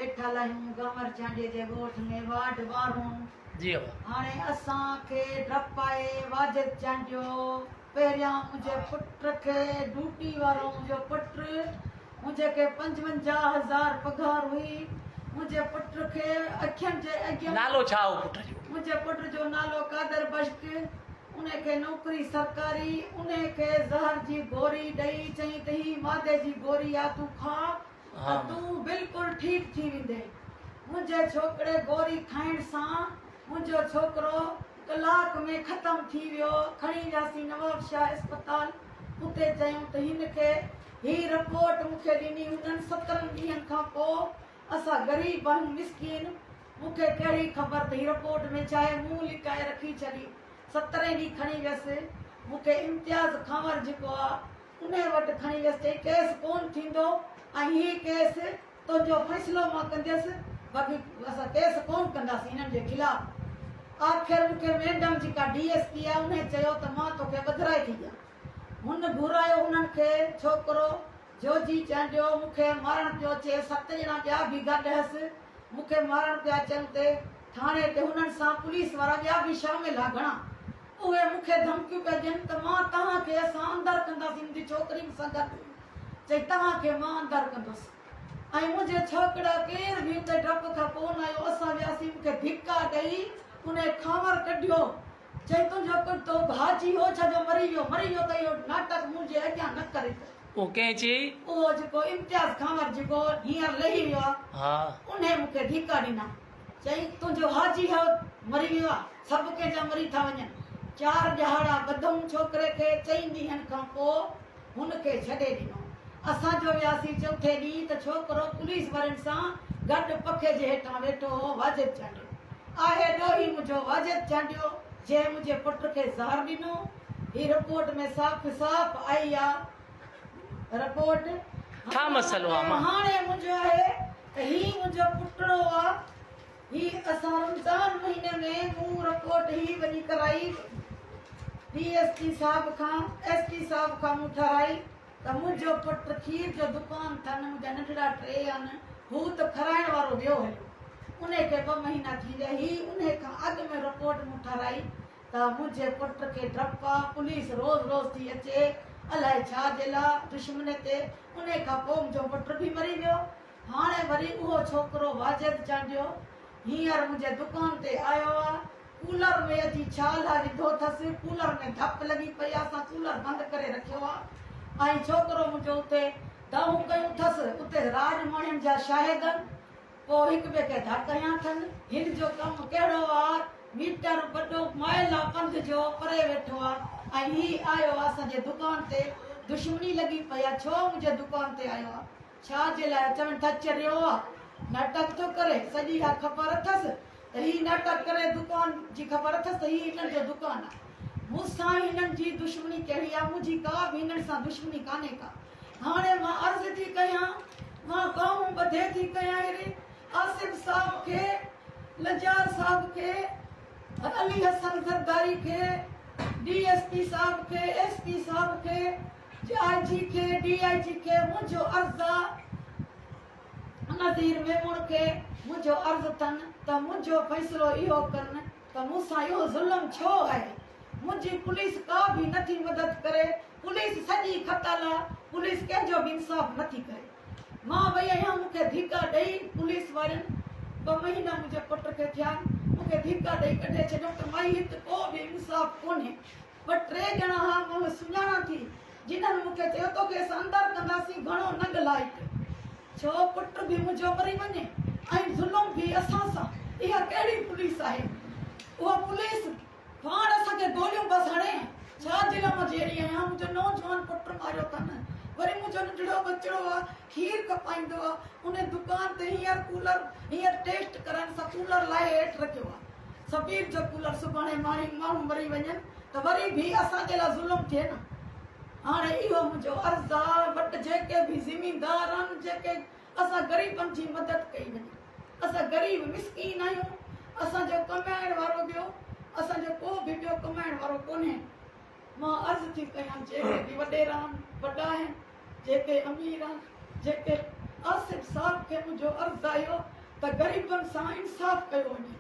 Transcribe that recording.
ويٺل آهيون گنور چانڊيي جي ڳوٺ ۾ وارڊ ٻارهون. جي ابا. هاڻي اسان کي ڊپ آهي واجد چانڊيو پهريان منهنجي پٽ کي ڊوٽي وارو منهنجو پٽ منهنجي کي 55 هزار پگهار هئي منهنجي پٽ کي اکين جي اڳيان. نالو ڇا هو پٽ جو؟ منهنجي پٽ جو نالو قادر بشڪ انهي کي نوڪري سرڪاري انهي کي زهر جي گوري ڏئي چئين ته هي مادي جي گوري آ تون کاء ته تون بلڪل ٺيڪ ٿي ويندين. منهنجي ڇوڪري گوري کائڻ سان منهنجو ڇوڪرو ڪلاڪ ۾ ختم ٿي ويو. کڻي وياسين نوابشاهه اسپتال اتي چيائون ته هن کي هي رپورٽ مون کي ڏني هنن 17 ڏينهن کان پوء اسان غريب آهيون مسڪين مون کي ڪهڙي خبر ته هي رپورٽ ۾ ڇا آهي مون لڪائي رکي ڇڏي. سترهين ڏينهن کڻي ويس مون کي امتياز خانور جيڪو آ انهي وٽ کڻي ويس چئي ڪيس ڪون ٿيندو ۽ هي ڪيس تنهنجو فيصلو مان ڪنديس باقي اسان ڪيس ڪون ڪنداسين هنن جي خلاف آخر مون کي ميڊم جيڪا ڊي ايس پي آ انهي چيو ته مان توکي ٻڌرائي ٿي ڏيان هن گهرايو انهن کي ڇوڪرو جوجي چانڊيو مون کي مارڻ پيو اچي ست ڄڻا ٻيا به گڏ هيس مون کي مارڻ پيا اچن اتي ٿاڻي تي هنن سان پوليس وارا ٻيا به شامل ها گهڻا اهي مون کي ڌمڪيون پيا ڏين ته مان توهان کي اسان اندر ڪنداسين منهنجي ڇوڪري مون سان گڏ هئي چئي توهان کي مان اندر ڪندس ۽ منهنجي ڇوڪڙا ڪير به اتي ڊپ کان ڪونه آيو اسان وياسين مون کي ڌڪا ڏئي انهي کانور ڪڍيو چئي تنهنجو ڪتو ڀاڄي هو ڇا جو مري ويو، مري ويو ته اهو ناٽڪ منهنجي اڳيان نه ڪري ته. اهو ڪنهن چيئي؟ اهو جيڪو امتياز خانور جيڪو هينئر لهي ويو آ، انهي مون کي ڌڪا ڏنا. چئي تنهنجو حاجي هو مري ويو آ، سڀ ڪنهن جا مري ٿا وڃن. چار ڏهاڙا ٻڌئون ڇوڪري کي، چئن ڏينهن کان پوء هن کي ڇڏي ڏنو. اسان جو وياسين چوٿين ڏينهن ته ڇوڪرو پوليس وارن سان گڏ پکي جي هيٺان ويٺو هو. واجد چانڊيو آهي ڏوهي منهنجو واجد چانڊيو جنهن منهنجي پٽ کي زهر ڏنو. هي رپورٽ ۾ صاف صاف آئي آ رپورٽ. ڇا مسئلو آ مان. هاڻي منهنجو آهي ته هي منهنجو پٽڙو آ. هي اسان رمضان مهيني ۾ مون رپورٽ هي وڃي ڪرائي ڊي ايس پي صاحب کان ايس پي صاحب کان مون ٺهرائي ته منهنجو پٽ کير جو دڪان ٿن منهنجا ننڍڙا ٽي آهن هو ته کارائڻ وارو ويو هليو انهي کي ٻه مهينا ٿي ويا هي انهي کان اڳ ۾ رپورٽ مون ٺهرائي ته منهنجي پٽ کي ڊپ آ پوليس روز روز ٿي اچي الائي ڇا جي لا دشمني تي انهي کان پوء منهنجو پٽ به مري ويو هاڻي وري اهو ڇوڪرو واجد چانڊيو هينئر منهنجي دڪان تي آيو آ. ڪولر ۾ اچي ڇال ها وڌو ٿس. ڪولر ۾ ڌپ لڳي پئي آ. اسان ڪولر بند ڪري رکيو آ ۽ ڇوڪرو منهنجو اتي دانهون ڪيون ٿس. اتي راڄ ماڻهين جا شاهد ان. پوء هڪ ٻئي کي ڌڪ هنيا ٿن. هن جو ڪم ڪهڙو آ. ميٽر وڏو مائل آ پنڌ جو پري ويٺو آ ۽ هي آيو آ اسان جي دڪان تي. دشمني لڳي پئي آ. ڇو منهنجي دڪان تي آيو آ. ڇا جي لاء چون ٿا چريو آ ناٽڪ ٿو ڪري سڄي اها خبر اٿس ته هي ناٽڪ ڪري دڪان جي خبر اٿس ته هي هنن جو دڪان آ مون سان هنن جي دشمني ڪهڙي آ منهنجي ڪا به هنن سان دشمني ڪانهي ڪا هاڻي مان عرض ٿي ڪيان مان ٻانهون ٻڌي ٿي ڪيان هري آصف صاحب کي لنجار صاحب کي علي حسن زرداري کي ڊي ايس پي صاحب کي ايس پي صاحب کي آء جي کي، ڊي I جي کي منهنجو عرض آ، نذير ميمڻ کي منهنجو عرض اٿن ته منهنجو فيصلو اهو ڪن ته مون سان اهو ظلم ڇو آهي؟ منهنجي پوليس ڪا به نه ٿي مدد ڪري، پوليس سڄي کتل آ، پوليس ڪنهن جو به انصاف نه ٿي ڪري. مان وئي آهيان مون کي ڌڪا ڏئي پوليس وارين ٻه مهينا منهنجي پٽ کي ٿيا آهن، مون کي ڌڪا ڏئي ڪڍي ڇڏيائون ته مائي هت ڪو به انصاف ڪونهي. ٻه ٽي ڄڻا ها مان اهي سڃاڻان ٿي جنھن مون کي چيو توکي اسان اندر ڪنداسين گهڻو نه ڳالهائي ته ڇو پٽ به منھنجو مري وڃي ۽ ظلم به اسان سان اها ڪهڙي پوليس آهي اها پوليس پاڻ اسان کي گوليون بس هڻي ڇا جي لاء مان جيئري آهيان منھنجو نوجوان پٽ ماريو اٿن وري منھنجو ننڍڙو ٻچڙو آ کير کپائيندو آ ان دڪان تي هينئر ڪولر هينئر ٽيسٽ ڪرائڻ سان ڪولر لاهي هيٺ رکيو آ سفير جو ڪولر سڀاڻي ماڻهو مري وڃن ته وري به اسان جي لاء ظلم ٿئي نه. هاڻي اهو منهنجو عرض آ وٽ جيڪي به زميندار آهن جيڪي اسان غريبن جي مدد ڪئي وڃي. اسان غريب مسڪين آهيون اسان جو ڪمائڻ وارو ٻيو اسان جو ڪو به ٻيو ڪمائڻ وارو ڪونهي. مان عرض ٿي ڪيان جيڪي به وڏيرا آهن وڏا آهن جيڪي امير آهن جيڪي. آصف صاحب کي منهنجو عرض آهيو ته غريبن سان انصاف ڪيو وڃي.